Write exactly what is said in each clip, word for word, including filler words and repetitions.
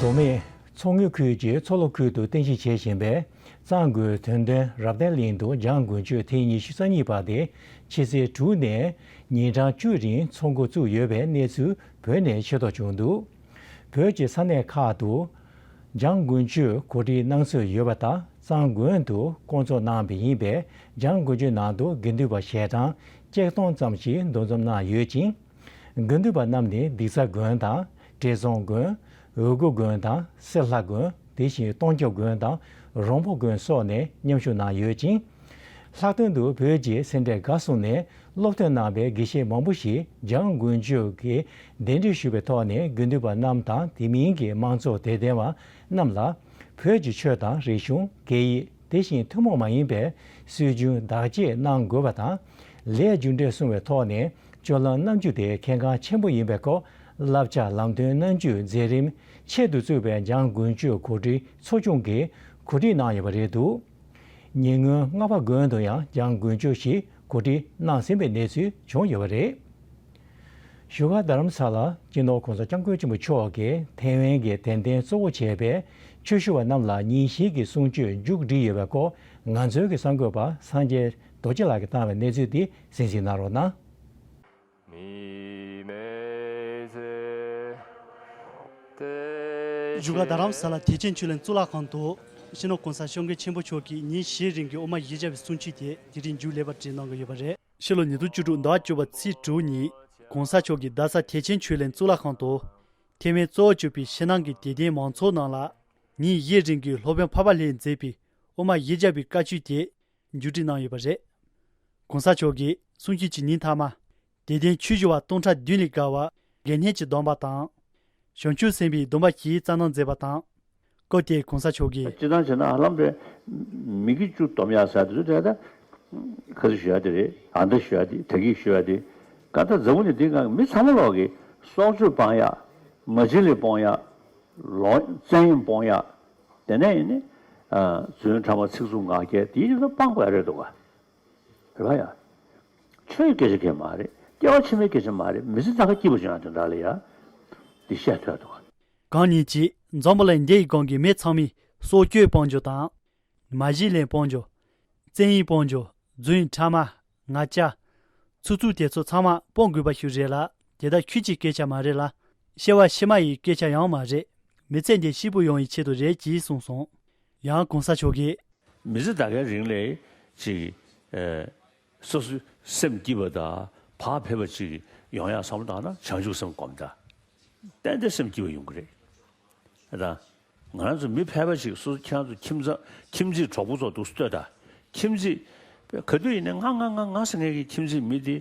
གོང་མས་མཚོ་སྔོན་ཁུལ་གྱི་མཚོ་ལྷོ་ཁུལ་དུ་རྟེན་གཞི་བྱེད་བཞིན་པའི་གཙང་དགོན་དོན་ལྡན་རབ་བརྟན་གླིང་དུ་འཇང་དགུན་ཆོས་ཐེངས་ཉི་ཤུ་རྩ་གཉིས་པ་དེ་ཕྱི་ཚེས་དྲུག་ནས་ཉིན་གྲངས་བཅུ་རིང་ཚོགས་འགོ་བཙུགས་ཡོད་པའི་གནས་ཚུལ་བོད་ནས་ཤེས་རྟོགས་བྱུང་འདུག་བོད་ཀྱི་ས་གནས་ཁག་ཏུ་འཇང་དགུན་ཆོས་གོ་སྒྲིག་གནང་སྲོལ་ཡོད་པ་དང་། གཙང་དགོན་དུ་བསྐོང་ཚོགས་གནང་བ་ཡིན་པས། འཇང་དགུན་ཆོས་ནང་དུ་དགེ་འདུན་པ་ཞལ་གྲངས་བརྒྱད་སྟོང་ཙམ་ཞིག་འདུ་འཛོམས་གནང་ཡོད་ཅིང་། དགེ་འདུན་པ་རྣམས་ནི་སྡིག་ཚ་དགོན་དང་། བཀྲས་རྫོང་དགོན། འོལ་སྒོ་དགོན་དང་སེར་ལྷ་དགོན། དེ་བཞིན་སྟོང་སྐྱབས་དགོན་དང་རོང་པོ་དགོན་སོགས་ནས་མཉམ་ཞུགས་གནང་ཡོད་ཅིང་། ལྷག་དོན་དུ་བོད་ཀྱི་སེ་འབྲས་དགའ་གསུམ་ནས་སློབ་ཐོན་གནང་བའི་དགེ་བཤེས་མང་པོ་ཞིག་འཇང་དགུན་ཆོས་ཀྱི་གདན་འདྲེན་ཞུས་པའི་ཐོག་ནས། དགེ་འདུན་པ་རྣམས་དང་དེ་མིན་གྱི་མང་ཚོགས་དད་ལྡན་པ་རྣམས་ལ་བོད་ཀྱི་ཆོས་དང་རིག་གཞུང་། སྐད་ཡིག་དེ་བཞིན་ཐུན་མོང་མ་ཡིན་པའི་སྲོལ་རྒྱུན་བདག་གཅེས་གནང་དགོས་པ་དང་། ལས་རྒྱུ་འབྲས་སྲུང་བའི་ཐོག་ནས་སྤྱོད་ལམ་རྣམ་འགྱུར་དེ་གལ་འགངས་ཆེན་པོ་ཡིན་པའི་སྐོར། བསླབ་བྱ་ལམ་སྟོན་རྣམ་འགྱུར་མཛད་རིམ་ཆེད་དུ་བཙུགས་པའི་འཇང་དགུན་ཆོས་གོ་སྒྲིག་ཚོགས་ཆུང་གིས་གོ་སྒྲིག་གནང་ཡོད་པ་རེད་འདུག་ཉེ་སྔོན་རྔ་བ་དགོན་དུ་ཡང་འཇང་དགུན་ཆོས་ཤིག་གོ་སྒྲིག་གནང་ཟིན་པའི་གནས་ཚུལ་བྱུང་ཡོད་པ་རེད། བཞུགས་སྒར་རྡ་རམ་ས་ལར་སྤྱི་ནོར་༸གོང་ས་༸སྐྱབས་མགོན་ཆེན་པོ་མཆོག་གིས་ཐེ་ཝན་གྱི་དད་ལྡན་གཙོ་བོ་བྱས་པའི་ཆོས་ཞུ་བ་རྣམས་ལ་ཉིན་བཞི་གི་གསུང་ཆོས་མཇུག་བསྒྲིལ་ཡོད་པའི་སྐོར། ང་ཚོའི་གསར་འགོད་པ་སངས་རྒྱས་རྡོ་རྗེ་ལགས་ཀྱིས་བཏང་བའི་གནས་ཚུལ་དེ་གསན་གཟིགས་གནང་རོགས་གནང་། བཞུགས་སྒར་རྡ་རམ་ས་ལ་དད་ཅན་ཆོས་གླིང་གཙུག་ལག་ཁང་དུ་སྤྱི་ནོར་༸གོང་ས་༸སྐྱབས་མགོན་ཆེན་པོ་མཆོག་གིས་ཉིན་བཞིའི་རིང་གི་དབུ་མ་གཞི་བཅའ་བའི་གསུང་ཆོས་དེ་དེ་རིང་མཇུག་ལེགས་པར་སྒྲིལ་གནང་གི་ཡོད་པ་རེད། ཕྱི་ལོ་ཉིས་སྟོང་བཅུ་དྲུག་ཟླ་བ་བཅུ་པ་ཚེས་དྲུག་ཉིན་༸གོང་ས་མཆོག་གིས་རྡ་ས་དད་ཅན་ཆོས་གླིང་གཙུག་ལག་ཁང་དུ་ཐེ་ཝན་གཙོ་བོ་གྱུར་པའི་ཕྱི་ནང་གི་དད་ལྡན་མང་ཚོགས་རྣམས་ལ་ཉིན་བཞིའི་རིང་གི་སློབ་དཔོན་འཕགས་པ་ལྷས་མཛད་པའི་དབུ་མ་གཞི་བཅའ་བའི་བཀའ་ཆོས་དེ་མཇུག་སྒྲིལ་གནང་ཡོད་པ་རེད། ༸གོང་ས་མཆོག་གིས་གསུང་ཆོས་ཀྱི་ཉིན་མཐའ་མ། དད་ལྡན་ཆོས་ཞུ་བ་སྟོང་ཕྲག་བདུན་ལས་བརྒལ་བ་དགེ་བསྙེན་གྱི་སྡོམ་པ་དང་། བྱང་ཆུབ་སེམས་དཔའི་སྡོམ་པ་བཞིའི་རྩ་གནང་མཛད་པ་དང་། སྐབས་དེར་༸གོང་ས་མཆོག་གིས། སྤྱིར་བཏང་བྱས་ན་ཧ་ལམ་པས་མི་དགེ་བཅུ་སྡོམ་ཡག་ཟེར་དེ་ཚོ་དེ་ད་ཁ་ཚིག་ཞུ་ཡག་དེ་རེད། ཨ་མདའ་ཞུ་ཡག་དེ། དགྲ་བགེགས་ཞུ་ཡག་དེ། ཀ་ད་འཛམ་བུ་གླིང་འདི་སྒང་མི་ཚང་མ་ལོག་གི་སྲོག་གཅོད་སྤང་ཡག་མ་བྱིན་ལེན་སྤོང་ཡག་ལོ་བཙན་གཡེམ་སྤོང་ཡག་དེ་ནས་ཡིན་ནི། རྫུན་ཕྲ་མ་ཚིག་རྩུབ་ངག་འཁྱལ་དེ་ཡིན་ན་སྤང་དགོས་ཡག་རེད་འདུག་ག་རེད་པ་ཡ། ཆོས་སྐད་ཆ་གང་མ་རེད། སྐྱེ་བ་ཕྱི་མའི་སྐད་ཆ་མ་རེད། མི་ཚེ་ད་ག་སྐྱིད་པ་བྱུང་ཡག་དོན་དག་ལ་ཡ། འདི་བཤད་ཐུབ་ཡག་འདུག་ག་གང་ཉིད་ཀྱིས་འཛམ་བུ་གླིང་འདིའི་སྒང་གི་མི་ཚང་མས་སྲོག་གཅོད་སྤང་རྒྱུ་དང་། མ་བྱིན་ལེན་སྤང་རྒྱུ། བཙན་གཡེམ་སྤང་རྒྱུ། རྫུན་ཕྲ་མ། ངག་འཁྱལ། ཚིག་རྩུབ་དེ་ཚོ་ཚང་མ་སྤང་དགོས་པ་ཞིག་རེད་ལ། དེ་དག་ཁྱོད་ཀྱི་སྐད་ཆ་མ་རེད་ལ། སྐྱེ་བ་ཕྱི་མ་ཡི་སྐད་ཆ་ཡང་མ་རེད། མི་ཚེ་འདི་སྐྱིད་པོ་ཡོང་བའི་ཆེད་དུ་རེད་ཅེས་གསུངས་སོང་། ཡང་༸གོང་ས་མཆོག་གིས། མི་ཚེ་ད་གའི་རིང་ལ་ཅིག་ཨ། སོ་སོའི་སེམས་སྐྱིད་པ་དང་བག་ཕེབས་པ་ཅིག་ཡོང་ཡག་བསམ་བློ་བཏང་ན་བྱང་ཆུབ་སེམས་སྒོམ་ད། ཏན་ཏན་སེམས་སྐྱིད་པ་ཡོང་གི་རེད། ད་ང་རང་ཚོ་མི་ཕལ་པ་ཞིག་སོ་སོ་ཁྱེད་རང་ཚོ་ཁྱིམ་ཚང་ཁྱིམ་མཚེས་གྲོགས་པོ་ཚོ་འདུག་ལྟོས་དང་། ཁྱིམ་མཚེས་ག་དུས་ཡིན་ནའི་ང་ང་ང་ང་ཟེར་མཁན་གྱི་ཁྱིམ་མཚེས་མི་དེ་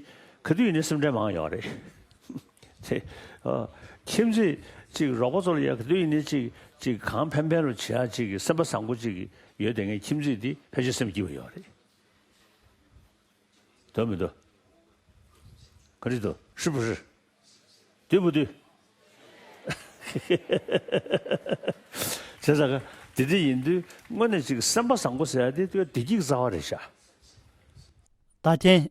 ག་དུས་ཡིན་ནའི་སེམས་ཁྲལ་མང་ཡོད་རེད། དེ་ཨ། ཁྱིམ་མཚེས་ཅིག་རོགས་པ་ཚོ་ལ་ཡ་ག་དུས་ཡིན་ནའི་ཅིག་ཅིག་གང་ཕན་ཕན་རུ་བྱེད་ཡག་ཅིག་གི་སེམས་པ་བཟང་པོ་ཅིག་ཡོད་དེ། ངའི་ཁྱིམ་མཚེས་དེ་ཕལ་ཆེར་སེམས་སྐྱིད་པ་ཡོད་རེད། འདུག་མི་འདུག་ག་རེ་འདུག་ཧྲིལ་པོ་ཧྲིལ། དུས་པོ་དུས། བྱས་ཙང་ག་དེ་འདྲ་ཡིན་དུས་དངོས་གནས་ཅིག་སེམས་པ་བཟང་པོ་ཟེར་ཡག་དེ་དུས་བདེ་སྐྱིད་རྩ་བ་རེད་ཤག་ད་ཐེངས་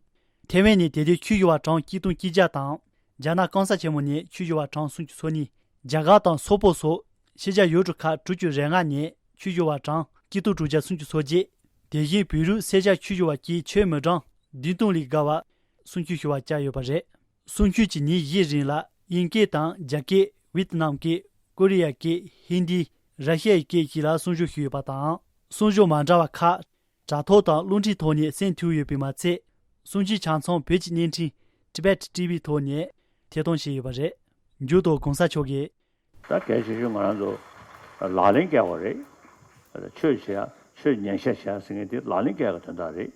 ཐེ་ཝན་ནས་དད་ལྡན་ཆོས་ཞུ་བ་གྲངས་གཅིག་སྟོང་གཅིག་བརྒྱ་དང་། རྒྱ་ནག་གང་ས་ཆེན་མོ་ནས་ཆོས་ཞུ་བ་གྲངས་སུམ་ཅུ་སོ་གཉིས། རྒྱ་གར་དང་སོག་པོ་སོགས་ཕྱི་རྒྱལ་ཡུལ་གྲུ་ཁག་དྲུག་ཅུ་རེ་ལྔ་ནས་ཆོས་ཞུ་བ་གྲངས་གཅིག་སྟོང་དྲུག་བརྒྱ་སུམ་ཅུ་སོ་བརྒྱད། དེ་བཞིན་བོད་རིགས་སེར་སྐྱ་ཆོས་ཞུ་བ་བཅས་ཆོས་མི་གྲངས་བདུན་སྟོང་ལས་བརྒལ་བ་གསུང་ཆོས་ཞུ་བར་བཅར་ཡོད་པ་རེད། གསུང་ཆོས་ཀྱི་ཉིན་བཞིའི་རིང་ལ་དབྱིན་སྐད་དང་རྒྱ་སྐད། ཝེད་ནམ་སྐད། ཀོ་རི་ཡ་སྐད། ཧིན་དི། ར་ཤི་ཡའི་སྐད་བཅས་ལ་གསུང་བཤད་ཞུས་ཡོད་པ་དང་། གསུང་བཤད་མ་འདྲ་བ་ཁག་དྲ་ཐོག་དང་རླུང་འཕྲིན་ཐོག་ནས་གསན་ཐུབ་ཡོད་པས་མ་ཚད། གསུང་ཆོས་ཆ་ཚང་བོད་ཀྱི་བརྙན་འཕྲིན་Tibet T V ཐོག་ནས་ཐད་གཏོང་བྱས་ཡོད་པ་རེད། མཇུག་ཏུ་གོང་ས་མཆོག་གིས། ད་གལ་ཆེ་ཤོས་ང་རང་ཚོ་ལག་ལེན་བཀལ་བ་རེད། ཆོས་བྱེད་ཡ། ཆོས་ཉན་ཤ་བྱེད་ཡ་ཟེར་མཁན་དེ་ལག་ལེན་བཀལ་བའི་དོན་དག་རེད།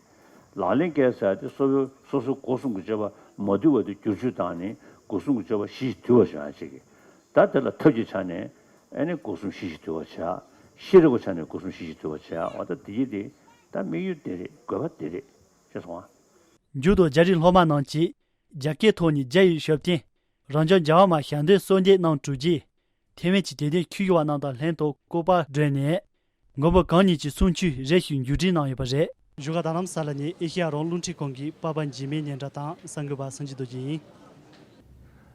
ལག་ལེན་བཀལ་ཟེར་ཡ་དེ་སོ་སོའི་སོ་སོའི་སྒོ་གསུམ་གྱི་སྤྱོད་པ་མ་དུལ་བ་དེ་བསྒྱུར་བཅོས་བཏང་ནས་སྒོ་གསུམ་གྱི་སྤྱོད་པ་གཞི་ཞིག་དུལ་བ་བྱུང་ཡ་ཅིག་གིས། ད་དེ་ལ་ཐབས་ཀྱི་ཆ་ནས་ཨ་ནི་སྒོ་གསུམ་གཞི་ཞིག་དུལ་བ་བྱེད་ཡ། ཤེས་རིག་པ་ཆ་ནས་སྒོ་གསུམ་གཞི་ཞིག་དུལ་བ་བྱེད་ཡ། འོ་ད་དེ་ཡིན་དེ་ད་དམིགས་ཡུལ་དེ་རེད། དགོས་པ་དེ་རེད། ཤེས་སོང་ང་། མཇུག་ཏུ་རྒྱ་རིགས་སློབ་མ་རྣམས་ཀྱིས་རྒྱ་སྐད་ཐོག་ནས་རྒྱ་ཡི་ཞབས་བརྟན་རབ་འབྱམས་རྒྱལ་བ་མ་ཞལ་འདོན་གསོལ་འདེབས་གནང་གྲུབ་རྗེས། ཐེ་ཝན་གྱི་དད་ལྡན་ཆོས་ཞུ་བ་རྣམས་དང་ལྷན་དུ་སྐོར་པ་བགྲོད་ནས། མགོན་པོ་གང་ཉིད་ཀྱི་གསུང་ཆོས་རེ་ཞིག་མཇུག་སྒྲིལ་གནང་ཡོད་པ་རེད། བཞུགས་སྒར་རྡ་རམ་ས་ལ་ནས་ཨེ་ཤེ་ཡ་རང་དབང་རླུང་འཕྲིན་ཁང་གི་པར་པ་འཇིགས་མེད་སྙན་གྲགས་དང་གསར་འགོད་པ་སངས་རྒྱས་རྡོ་རྗེ་ཡིན།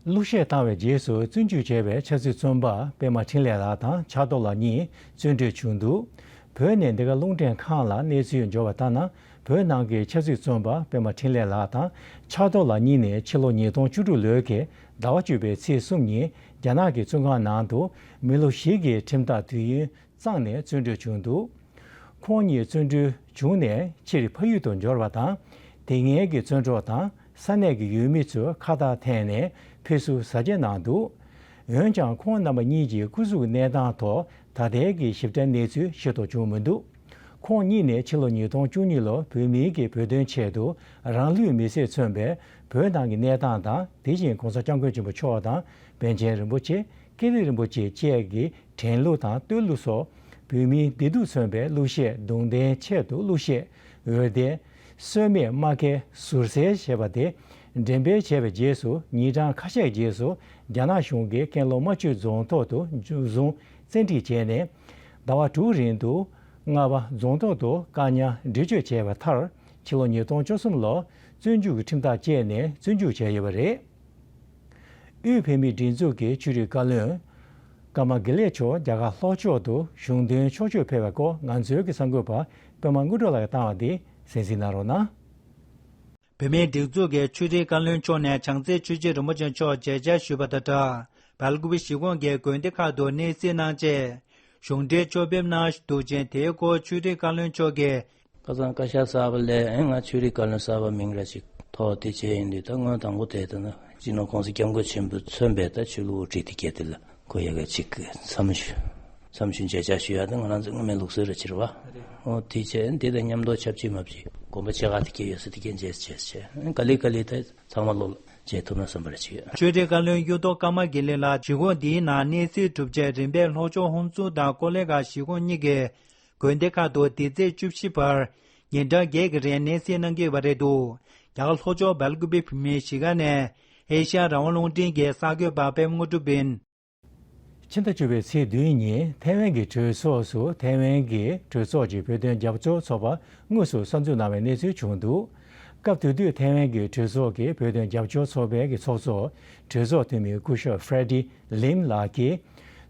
གླུ་གཞས་བཏང་བའི་རྗེས་སུ་བཙོན་འཇུག་བྱས་པའི་ཆབ་སྲིད་བཙོན་པ་པད་མ་འཕྲིན་ལས་ལགས་དང་ཕྱག་རྡོར་ལགས་གཉིས་བཙོན་གྲོལ་བྱུང་འདུག་བོད་ནས་འདི་ག་རླུང་འཕྲིན་ཁང་ལ་གནས་ཚུལ་འབྱོར་བ་ལྟར་ན། བོད་ནང་གི་ཆབ་སྲིད་བཙོན་པ་པད་མ་འཕྲིན་ལས་ལགས་དང་ཕྱག་རྡོར་ལགས་གཉིས་ནས་ཕྱི་ལོ་ཉིས་སྟོང་བཅུ་དྲུག་ལོའི་གི་ཟླ་བ་བཅུ་པའི་ཚེས་གསུམ་ཉིན་རྒྱ་ནག་གི་བཙོན་ཁང་ནང་དུ་མི་ལོ་བཞི་གི་ཁྲིམས་ཐག་དུས་ཡུན་གཙང་ནས་བཙོན་གྲོལ་བྱུང་འདུག་ཁོང་གཉིས་བཙོན་གྲོལ་བྱུང་ནས་ཕྱིར་ཕ་ཡུལ་དུ་འབྱོར་བ་དང་། དེ་སྔའི་གི་བཙོན་གྲོགས་དང་ས་གནས་ཀྱི་ཡུལ་མི་ཚོས་ཁ་བཏགས་འཐེན་ནས་ཕེབས་བསུ་གཟབ་རྒྱས་གནང་འདུག་འོན་ཀྱང་ཁོང་རྣམ་པ་གཉིས་ཀྱི་སྐུ་གཟུགས་གནས་སྟངས་ཐོག་ད་ལྟའི་གི་ཞིབ་ཕྲའི་གནས་ཚུལ་ཤེས་རྟོགས་བྱུང་མི་འདུག་ཁོང་གཉིས་ནས་ཕྱི་ལོ་ཉིས་སྟོང་བཅུ་གཉིས་ལོར་བོད་མིའི་གི་བོད་དོན་ཆེད་དུ་རང་ལུས་མེར་སྲེག་མཚོན་པའི་བོད་ནང་གི་གནས་སྟངས་དང་། དེ་བཞིན་གོང་ས་སྐྱབས་མགོན་ཆེན་པོ་མཆོག་དང་པཎ་ཆེན་རིན་པོ་ཆེ། ཀིརྟི་རིན་པོ་ཆེ་བཅས་ཀྱི་དྲན་གླུ་དང་བསྟོད་གླུ་སོགས་བོད་མིའི་བདེ་སྡུག་མཚོན་པའི་གླུ་གཞས་གདུང་རྟེན་ཆེད་དུ་གླུ་གཞས། འོད་སྡེར། སྲོལ་མེད་རྨ་ཁའི་ཟུར་གསལ་ཞེས་པ་དེ་འགྲེམས་སྤེལ་བྱས་པའི་རྗེས་སུ་ཉིན་གྲངས་ཁ་ཤས་རྗེས་སུ་རྒྱ་ནག་གཞུང་གིས་ཀན་ལྷོ་རྨ་ཆུ་རྫོང་ཐོག་ཏུ་མཇུག་བཟུང་བཙན་ཁྲིད་བྱས་ནས་ཟླ་བ་དྲུག་རིང་དུ་རྔ་བ་རྫོང་ཐོག་ཏུ་བཀག་ཉར་འདྲི་གཅོད་བྱས་པ་མཐར་ཕྱི་ལོ་ཉིས་སྟོང་བཅུ་གསུམ་ལོར་བཙོན་འཇུག་གི་ཁྲིམས་ཐག་བཅད་ནས་བཙོན་འཇུག་བྱས་ཡོད་པ་རེད། དབུས་བོད་མིའི་སྒྲིག་འཛུགས་ཀྱི་ཆོས་རིག་བཀའ་བློན་ཀརྨ་དགེ་ལེགས་མཆོག་རྒྱ་གར་ལྷོ་ཕྱོགས་སུ་གཞུང་དོན་ཕྱོགས་བསྐྱོད་ཕེབས་པའི་སྐོར་ང་ཚོའི་གི་གསར་འགོད་པ་པད་མ་དངོས་གྲུབ་ལགས་ཀྱིས་བཏང་བ་དེ་གསན་གཟིགས་གནང་རོགས་གནང་། བོད་མིའི་སྒྲིག་འཛུགས་ཀྱི་ཆོས་རིག་བཀའ་བློན་མཆོག་ནས་བྱང་རྩེ་ཆོས་རྗེ་རིན་པོ་ཆེ་མཆོག་མཇལ་བཅར་ཞུས་པ་དང་སྦྲགས། སྦེལ་ཀོབ་གཞིས་ཁོངས་ཀྱི་དགོན་སྡེ་ཁག་ཏུ་གནས་གཟིགས་གནང་རྗེས། གཞུང་འབྲེལ་ཕྱོགས་ཕེབས་གནང་འདུག་ཅིང་། དེའི་སྐོར་ཆོས་རིག་བཀའ་བློན་མཆོག་གིས། ཁ་སང་བཀའ་ཤག་གསར་པ་ལས་ང་ཆོས་རིག་བཀའ་བློན་གསར་པ་མིང་ར་ཅིག་ཐོགས་ཏེ་བྱས་ཡིན་དུས། ད་སྔོན་དང་པོ་དེ་ད་ན་སྤྱི་ནོར་༸གོང་ས་༸སྐྱབས་མགོན་ཆེན་པོས་མཚོན་པའི་ད་ཆོས་ལུགས་དབུ་ཁྲིད་དེ་གས་དེ་ལ་གོ་ཡ་ག་ཅིག་འཚམས་ཞུ་འཚམས་ཞུ་མཇལ་བཅར་ཞུ་ཡ་ད་ང་རང་ཚོ་སྔོན་མའི་ལུགས་སྲོལ་ར་ཅིག་རེད་བ། འོ་དེ་བྱས་འདི་དང་མཉམ་དུ་ཆབས་ཅིག་མ་བྱེད་དགོན་པ་ཆེ་ཁག་དེ་གས་ཡོད་ས་དེ་གས་མཇལ་བྱས་བྱས་ག་ལེ་ག་ལེ་ད་ཚང་མ་ལོ་ལ་མཇལ་ཐུབ་ན་བསམ་པ་ར་ཅིག་ཡོད། ཆོས་རིག་བཀའ་བློན་གཡུ་ཐོག་ཀརྨ་དགེ་ལེགས་ལགས་གཞིས་ཁོངས་འདིའི་ནང་གནས་གཟིགས་གྲུབ་རྗེས་རིམ་པས་ལྷོ་ཕྱོགས་ཧུན་སུར་དང་ཀོ་ལི་གྷལ་གཞིས་ཁོངས་གཉིས་ཀྱི་དགོན་སྡེ་ཁག་ཏུ་འདི་ཚེས་བཅུ་བཞི་བར་ཉིན་གྲངས་བརྒྱད་ཀྱི་རིང་གནས་གཟིགས་གནང་གི་ཡོད་པ་རེད་འདུག་རྒྱ་གར་ལྷོ་ཕྱོགས་སྦེལ་ཀུ་པེ་བོད་མིའི་གཞིས་ཀ་ནས་ཨེ་ཤ་ཡ་རང་དབང་རླུང་འཕྲིན་གྱི་གསར་འགོད་པ་པད་མ་དངོས་གྲུབ་ཡིན། ཕྱི་ཟླ་བཅུ་པའི་ཚེས་བདུན་ཉིན་ཐའེ་ཝན་གྱི་གྲོས་ཚོགས་སུ་ཐའེ་ཝན་གྱི་གྲོས་ཚོགས་ཀྱི་བོད་དོན་རྒྱབ་སྐྱོར་ཚོགས་པ་དངོས་སུ་གསར་འཛུགས་གནང་བའི་གནས་ཚུལ་བྱུང་འདུག་སྐབས་དེ་དུས་ཐའེ་ཝན་གྱི་གྲོས་ཚོགས་ཀྱི་བོད་དོན་རྒྱབ་སྐྱོར་ཚོགས་པའི་གི་ཚོགས་གཙོ་གྲོས་ཚོགས་འཐུས་མི་སྐུ་ཞབས་ཧྥྲེ་ཌི་ལིམ་ལགས་ཀྱིས།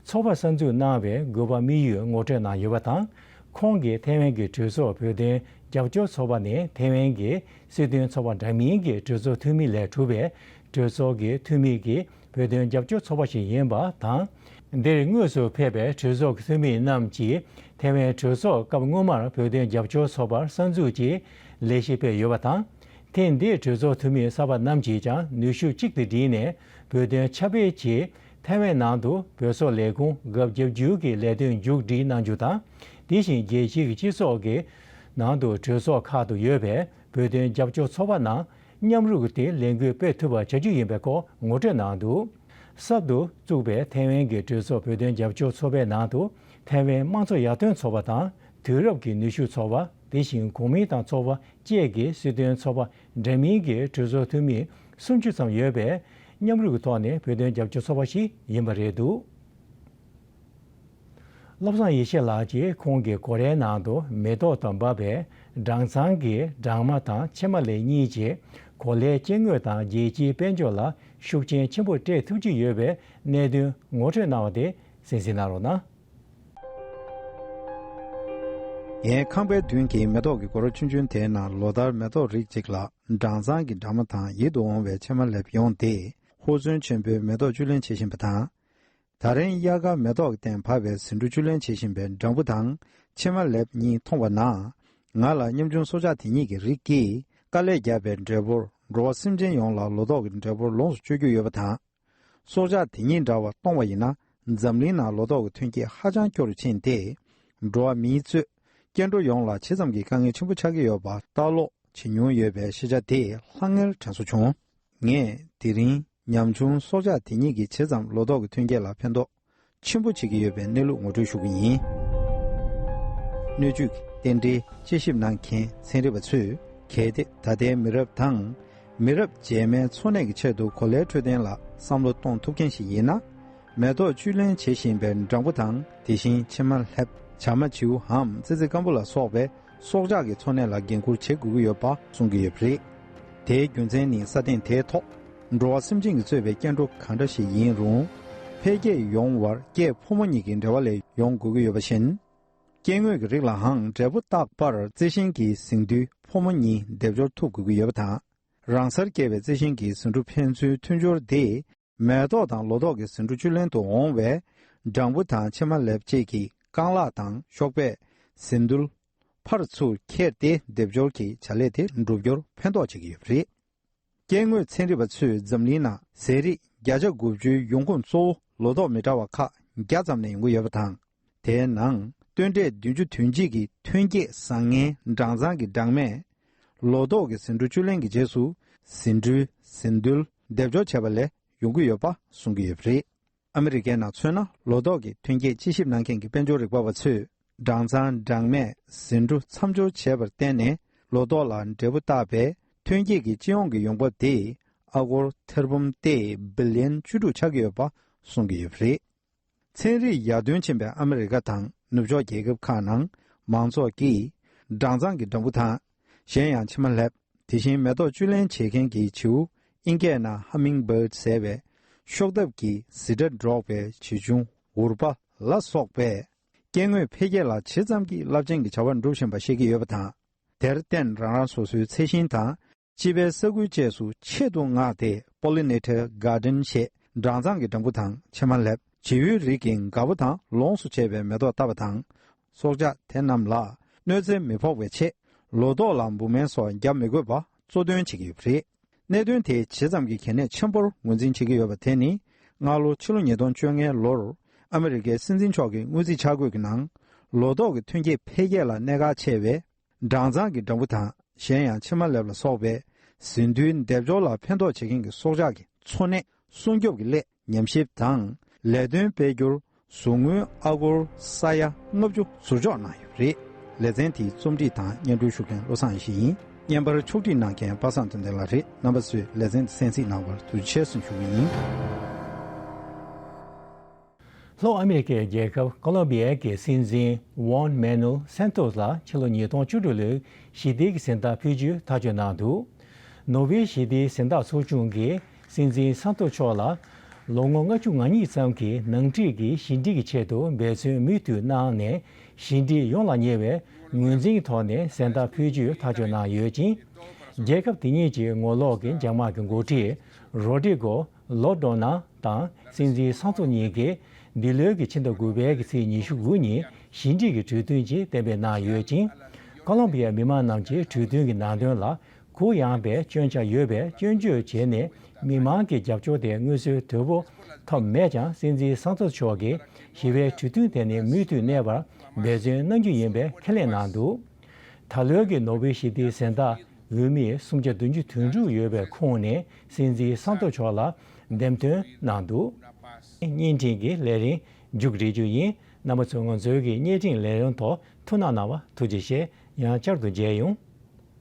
ཚོགས་པ་གསར་འཛུགས་གནང་བའི་དགོས་པ་དམིགས་ཡུལ་ངོ་སྤྲོད་གནང་ཡོད་པ་དང་། ཁོང་གིས་ཐའེ་ཝན་གྱི་གྲོས་ཚོགས་བོད་དོན་རྒྱབ་སྐྱོར་ཚོགས་པ་ནི་ཐའེ་ཝན་གྱི་སྲིད་དོན་ཚོགས་པ་འདྲ་མིན་གྱི་གྲོས་ཚོགས་འཐུས་མི་ལས་གྲུབ་པའི་གྲོས་ཚོགས་ཀྱི་འཐུས་མི་གི་བོད་དོན་རྒྱབ་སྐྱོར་ཚོགས་པ་ཞིག་ཡིན་པ་དང་། འདིར་དངོས་སུ་ཕེབས་པའི་གྲོས་ཚོགས་ཀྱི་འཐུས་མི་རྣམས་ཀྱིས་ཐའེ་ཝན་གྲོས་ཚོགས་སྐབས་སྔོན་མར་བོད་དོན་རྒྱབ་སྐྱོར་ཚོགས་པར་གསར་འཛུགས་ཀྱི་ལས་གཞི་སྤེལ་ཡོད་པ་དང་། ཐེངས་འདིའི་གྲོས་ཚོགས་འཐུས་མི་གསར་པ་རྣམས་ཀྱིས་ཀྱང་ནུས་ཤུགས་གཅིག་ཏུ་བསྒྲིལ་ནས་བོད་དོན་ཁྱབ་སྤེལ་གྱིས་ཐའེ་ཝན་ནང་དུ་བོད་སོག་ལས་ཁུངས་འགབ་རྒྱབ་འཇུག་གི་ལས་དོན་མཇུག་སྒྲིལ་གནང་རྒྱུ་དང་། དེ་བཞིན་རྒྱལ་སྤྱིའི་སྤྱི་ཚོགས་ཀྱི་ནང་དུ་གྲོས་ཚོགས་ཁག་ཏུ་ཡོད་པའི་བོད་དོན་རྒྱབ་སྐྱོར་ཚོགས་པ་ནང་མཉམ་རུབ་ཀྱིས་ལས་འགུལ་སྤེལ་ཐུབ་པ་བྱ་རྒྱུ་ཡིན་པའི་སྐོར་ངོ་སྤྲོད་གནང་འདུག་གསར་དུ་བཙུགས་པའི་ཐའེ་ཝན་གྱི་གྲོས་ཚོགས་བོད་དོན་རྒྱབ་སྐྱོར་ཚོགས་པའི་ནང་དུ་ཐའེ་ཝན་དམངས་གཙོ་ཡར་ཐོན་ཚོགས་པ་དང་དུས་རབས་ཀྱི་ནུས་ཤུགས་ཚོགས་པ། དེ་བཞིན་གོང་མིན་ཏང་ཚོགས་པ་བཅས་ཀྱི་སྲིད་དོན་ཚོགས་པ་འདྲ་མིན་གྱི་གྲོས་ཚོགས་འཐུས་མི་སུམ་ཅུ་ཙམ་ཡོད་པས། མཉམ་རུབ་ཀྱི་ཐོག་ནས་བོད་དོན་རྒྱབ་སྐྱོར་ཚོགས་པ་ཞིག་ཡིན་པ་རེད་འདུག་བློ་བཟང་ཡེ་ཤེས་ལགས་ཀྱིས་ཁོང་གི་སྒོ་རའི་ནང་དུ་མེ་ཏོག་དང་འབབ་པའི་སྦྲང་ཚང་གི་སྦྲང་མ་དང་ཕྱེ་མ་ལེབ་གཉིས་ཀྱིས་གོ་ལའི་སྐྱེ་དངོས་དང་རྒྱལ་སྤྱིའི་དཔལ་འབྱོར་ལ་ཤུགས་རྐྱེན་ཆེན་པོ་སྤྲད་ཐུབ་ཀྱི་ཡོད་པའི་གནད་དོན་ངོ་སྤྲོད་གནང་བ་དེ་གསན་གཟིགས་གནང་རོགས་གནང་། ངའི་ཁང་པའི་མདུན་གྱི་མེ་ཏོག་གི་སྒོ་ར་ཆུང་ཆུང་དེའི་ནང་ལོ་ལྟར་མེ་ཏོག་རིགས་གཅིག་ལ་སྦྲང་ཚང་གི་སྦྲང་མ་དང་ཡིད་དུ་འོང་བའི་ཕྱེ་མ་ལེབ་ཡོང་སྟེ། ཧུར་བརྩོན་ཆེན་པོས་མེ་ཏོག་བཅུད་ལེན་བྱེད་བཞིན་པ་དང་། ད་རིང་དབྱར་ཁར་མེ་ཏོག་གི་སྟེང་བབས་པའི་ཟེའུ་འབྲུ་བཅུད་ལེན་བྱེད་བཞིན་པའི་སྦྲང་བུ་དང་ཕྱེ་མ་ལེབ་གཉིས་མཐོང་བ་ན། ང་ལ་ཉམ་ཆུང་སྲོག་ཆགས་དེ་གཉིས་ཀྱི་རིགས་ཀྱིས་དཀའ་ལས་བརྒྱབ་པའི་འབྲས་བུར་འགྲོ་བ་སེམས་ཅན་ཡོངས་ལ་ལོ་ཏོག་གི་འབྲས་བུར་ལོངས་སུ་སྤྱོད་རྒྱུ་ཡོད་པ་དང་། སྲོག་ཆགས་དེ་གཉིས་འདྲ་བར་གཏོང་བ་ཡིན་ན། འཛམ་གླིང་ནང་ལོ་ཏོག་གི་ཐོན་སྐྱེད་ཧ་ཅང་སྐྱོ་རུ་ཕྱིན་ཏེ། འགྲོ་བ་མིའི་གཙོས་སྐྱེ་འགྲོ་ཡོངས་ལ་ཇི་ཙམ་གྱི་དཀའ་ངལ་ཆེན་པོ་ཆགས་ཀྱི་ཡོད་པ་ལྟ་ཀློག་བྱེད་མྱོང་ཡོད་པའི་ཤེས་བྱ་དེས་ལྷང་ངེར་དྲན་གསོ་བྱུང་། ངས་དེ་རིང་ཉམ་ཆུང་སྲོག་ཆགས་དེ་གཉིས་ཀྱིས་ཇི་ཙམ་ལོ་ཏོག་གི་ཐོན་སྐྱེད་ལ་ཕན་ཐོགས་ཆེན་པོ་བྱེད་ཀྱི་ཡོད་པའི་གནས་ལུགས་ངོ་སྤྲོད་ཞུ་གི་ཡིན། སྣོད་བཅུད་ཀྱི་རྟེན་འབྲེལ་དཔྱད་ཞིབ་གནང་མཁན་ཚན་རིག་པ་ཚོས། གལ་ཏེ་ད་ལྟའི་མི་རབས་དང་། མི་རབས་རྗེས་མའི་འཚོ་གནས་ཀྱི་ཆེད་དུ་གོ་ལའི་འཕྲོད་བསྟེན་ལ་བསམ་བློ་གཏོང་ཐུབ་མཁན་ཞིག་ཡིན་ན། མེ་ཏོག་བཅུད་ལེན་བྱེད་བཞིན་པའི་སྦྲང་བུ་དང་། དེ་བཞིན་ཕྱེ་མ་ལེབ། བྱ་མ་བྱིའུའམ་ཙི་ཙི་སྐམ་པོ་ལ་སོགས་པའི་སྲོག་ཆགས་ཀྱི་འཚོ་གནས་ལ་འགན་འཁུར་བྱེད་དགོས་ཀྱི་ཡོད་པ་གསུང་གི་ཡོད་པ་རེད། དེའི་རྒྱུ་མཚན་ནི་ས་སྟེང་དེའི་ཐོག་ འགྲོ་བ་སེམས་ཅན་གྱིས་གཙོས་པའི་སྐྱེ་འགྲོ་གང་འདྲ་ཞིག་ཡིན་རུང་། འཕེལ་རྒྱས་ཡོང་བར་སྐྱེས་ཕོ་མོ་གཉིས་ཀྱི་འབྲེལ་བ་ལས་ཡོང་དགོས་ཀྱི་ཡོད་པ་བཞིན། སྐྱེ་དངོས་ཀྱི་རིགས་ལའང་འབྲས་བུ་བཏགས་པར་རྩི་ཤིང་གི་ཟེའུ་འབྲུའི་ཕོ་མོ་གཉིས་སྡེབ་སྦྱོར་ཐུབ་དགོས་ཀྱི་ཡོད་པ་དང་། རང་སར་སྐྱེས་པའི་རྩི་ཤིང་གི་ཟེའུ་འབྲུ་ཕན་ཚུན་མཐུན་སྦྱོར་དེས། མེ་ཏོག་དང་ལོ་ཏོག་གི་ཟེའུ་འབྲུ་བཅུད་ལེན་དུ་འོང་བས། སྦྲང་བུ་དང་ཕྱེ་མ་ལེབ་བཅས་ཀྱི་རྐང་ལག་དང་གཤོག་པས་ཟེའུ་འབྲུ་ཕར་ཚུར་ཁྱེར་ཏེ་སྡེབ་སྦྱོར་གྱི་བྱ་ལས་དེ་འགྲུབ་རྒྱུར་ཕན་ཐོགས་བྱེད་ཀྱི་ཡོད་པ་རེད། སྐྱེ་དངོས་ཚན་རིག་པ་ཚོས་འཛམ་གླིང་ནང་ཟས་རིགས་བརྒྱ་ཆ་དགུ་བཅུའི་ཡོང་ཁུངས་གཙོ་བོ་ལོ་ཏོག་མི་འདྲ་བ་ཁག་བརྒྱ་ཙམ་ནས་ཡོང་གི་ཡོད་པ་དང་། དེའི་ནང་སྟོན་འབྲས་བདུན་ཅུ་དོན་གཅིག་གི་ཐོན་སྐྱེད་བཟང་ངན་སྦྲང་ཚང་གི་སྦྲང་མས་ལོ་ཏོག་གི་ཟེའུ་འབྲུ་བཅུད་ལེན་གྱི་རྗེས་སུ་ཟེའུ་འབྲུའི་ཟེའུ་འབྲུ་སྡེབ་སྦྱོར་བྱས་པ་ལས་ཡོང་གི་ཡོད་པ་གསུང་གི་ཡོད་པ་རེད། ཨ་མི་རི་ཀའི་ནང་མཚོན་ན་ལོ་ཏོག་གི་ཐོན་སྐྱེད་དཔྱད་ཞིབ་གནང་མཁན་གྱི་དཔལ་འབྱོར་རིག་པ་བ་ཚོས་སྦྲང་ཚང་སྦྲང་མས་ཟེའུ་འབྲུ་མཚམས་སྦྱོར་བྱས་པར་བརྟེན་ནས་ལོ་ཏོག་ལ་འབྲས་བུ་བཏགས་པའི་ཐོན་སྐྱེད་ཀྱི་སྤྱི་ཡོངས་ཀྱི་ཡོང་འབབ་དེ་ཨ་སྒོར་ཐེར་འབུམ་སྟེ་བི་ལི་ཡན་བཅུ་དྲུག་ཆགས་ཀྱི་ཡོད་པ་གསུང་གི་ཡོད་པ་རེད། ཚན་རིག་ཡར་ཐོན་ཕྱིན་པའི་ཨ་མི་རི་ཀ་དང་ནུབ་ཕྱོགས་རྒྱལ་ཁབ་ཁག་ནང་མང་ཚོགས་ཀྱིས་སྦྲང་ཚང་གི་སྦྲང་བུ་དང་། གཞན་ཡང་ཕྱེ་མ་ལེབ། དེ་བཞིན་མེ་ཏོག་བཅུད་ལེན་བྱེད་མཁན་གྱི་བྱིའུ། ཨིན་སྐད་ནང་ཧ་མིང་བྷར་ཌི་ཟེར་བའི་ཤོག་ལྡབ་ཀྱི་ཟི་ཁྲ་སྒྲོག་པའི་བྱིའུ་ཆུང་འུར་པ་ལ་སོགས་པས། སྐྱེ་དངོས་འཕེལ་རྒྱས་ལ་ཇི་ཙམ་གྱིས་རླབས་ཆེན་གྱི་བྱ་བ་འགྲུབ་བཞིན་པ་ཤེས་ཀྱི་ཡོད་པ་དང་། དེར་བརྟེན་རང་རང་སོ་སོའི་ཚལ་ཞིང་དང་། སྤྱི་པའི་ས་ཁུལ་བཅས་སུ་ཆེད་དུ་མངགས་ཏེ་པོ་ལི་ནེ་ཊར་གྷར་ཌེན་ཞེས་སྦྲང་ཚང་གི་སྦྲང་བུ་དང་ཕྱེ་མ་ལེབ། བྱིའུའི་རིགས་ཀྱི་འགག་པ་དང་ལོངས་སུ་སྤྱད་པའི་མེ་ཏོག་བཏབ་པ་དང་། སྲོག་ཆགས་དེ་རྣམས་ལ་གནོད་འཚེ་མི་ཕོག་པའི་ཆེད། ལོ་ཏོག་ལ་འབུ་སྨན་སོགས་བརྒྱབ་མི་དགོས་པ་གཙོ་འདོན་བྱེད་ཀྱི་ཡོད་པ་རེད། གནད་དོན་དེ་ཇི་ཙམ་གྱིས་གལ་གནད་ཆེན་པོར་ངོས་འཛིན་བྱེད་ཀྱི་ཡོད་པ་དེ་ནི། སྔ་ལོ་ཕྱི་ལོ་ཉིས་སྟོང་བཅོ་ལྔའི་ལོར་ཨ་མི་རི་ཀའི་སྲིད་འཛིན་མཆོག་གི་སྔོན་རྩིས་འཆར་འགོད་ཀྱི་ནང་། ལོ་ཏོག་གི་ཐོན་སྐྱེད་འཕེལ་རྒྱས་ལ་གནད་འགག་ཆེ་བའི་སྦྲང་ཚང་གི་སྦྲང་བུ་དང་། གཞན་ཡང་ཕྱེ་མ་ལེབ་ལ་སོགས་པའི་ཟེའུ་འབྲུའི་སྡེབ་སྦྱོར་ལ་ཕན་ཐོགས་བྱེད་མཁན་གྱི་སྲོག་ཆགས་ཀྱི་འཚོ་གནས་སྲུང་སྐྱོབ་ཀྱི་སླད། ཉམས་ཞིབ་དང་ལས་དོན་སྤེལ་རྒྱུར་ཟུར་དངུལ་ཨ་སྒོར་ས་ཡ་ལྔ་བཅུ་ཟུར་འཇོག་གནང་ཡོད་པ་རེད། ལེ་ཚན་དེའི་རྩོམ་སྒྲིག་དང་སྙན་སྒྲོན་ཞུ་མཁན་བློ་བཟང་ཡེ་ཤེས་ཡིན། བརྙན་པར་ཕྱོགས་སྒྲིག་གནང་མཁན་པ་སངས་དོན་ལྡན་ལགས་རེད། རྣམ་པ་ཚོས་ལེ་ཚན་འདི་གསན་གཟིགས་གནང་བར་ཐུགས་རྗེ་ཆེ་ཞུ་གི་ཡིན། ལྷོ་ཨ་མེ་རི་ཀའི་རྒྱལ་ཁབ་ཀོ་ལོམ་བི་ཡའི་སྲིད་འཛིན་ཝོན་མེ་ནུལ་སན་ཏོས་ལ་ཕྱི་ལོ་ཉིས་སྟོང་བཅུ་དྲུག་ལོའི་ཞི་བདེའི་གཟེངས་རྟགས་ཕུལ་རྒྱུའི་ཐག་གཅོད་གནང་འདུག་ནོ་བྷེལ་ཞི་བདེའི་གཟེངས་རྟགས་ཚོགས་ཆུང་གིས་སྲིད་འཛིན་སན་ཏོ་མཆོག་ལ་ལོ་ངོ་ལྔ་བཅུ་ང་གཉིས་ཙམ་གྱི་ནང་འཁྲིས་ཀྱི་ཞི་འགྲིག་གི་ཆེད་དུ་འབད་བརྩོན་མུ་མཐུད་གནང་ནས། ཞི་འགྲིག་ཡོང་ལ་ཉེ་བའི་ངོས་འཛིན་གྱི་ཐོག་ནས་གཟེངས་རྟགས་ཕུལ་རྒྱུའི་ཐག་གཅོད་གནང་ཡོད་ཅིང་། རྒྱལ་ཁབ་དེ་གཉིས་ཀྱི་ངོ་ལོག་གི་འཇབ་དམག་གི་འགོ་ཁྲིད་རོ་ཌི་གོ་ལོ་ཌོ་ན་དང་སྲིད་འཛིན་སན་ཏོ་གཉིས་ཀྱིས་འདི་ལོའི་གི་ཕྱི་ཟླ་དགུ་པའི་གི་ཚེས་ཉི་ཤུ་དགུ་ཉིན་ཞི་འགྲིག་གི་གྲོས་མཐུན་ཅིག་གཏན་འབེབས་གནང་ཡོད་ཅིང་། ཀོ་ལོམ་བི་ཡའི་མི་མང་རྣམས་ཀྱིས་གྲོས་མཐུན་གྱི་ནང་དོན་ལ་གུ་ཡངས་པའི་སྐྱོན་ཆ་ཡོད་པའི་སྐྱོན་བརྗོད་བྱས་ནས། མི་མང་གི་རྒྱབ་སྐྱོར་དེ་མངོན་གསལ་དོད་པོ་ཐོབ་མེད་ཀྱང་། སྲིད་འཛིན་སན་ཏོ་མཆོག་གིས་ཞི་བའི་གྲོས་མཐུན་དེ་ནི་མུ་མཐུད་གནས་པར་འབད་བརྩོན་གནང་རྒྱུ་ཡིན་པའི་ཁས་ལེན་གནང་འདུག་ད་ལོའི་གི་ནོ་བྷེལ་ཞི་བདེའི་གཟེངས་རྟགས་འོས་མི་སུམ་བརྒྱ་བདུན་ཅུ་དོན་དྲུག་ཡོད་པའི་ཁོངས་ནས་སྲིད་འཛིན་སན་ཏོ་མཆོག་ལ་འདེམས་ཐོན་གནང་འདུག་བརྙན་འཕྲིན་གྱི་ལས་རིམ་མཇུག་སྒྲིལ་རྒྱུ་ཡིན། རྣམ་པ་ཚོས་ང་ཚོའི་གི་བརྙན་འཕྲིན་ལས་རིམ་ཐོག་ཐུགས་སྣང་གནང་བ་ཐུགས་རྗེ་ཆེ། ཡང་བསྐྱར་དུ་མཇལ་ཡོང་།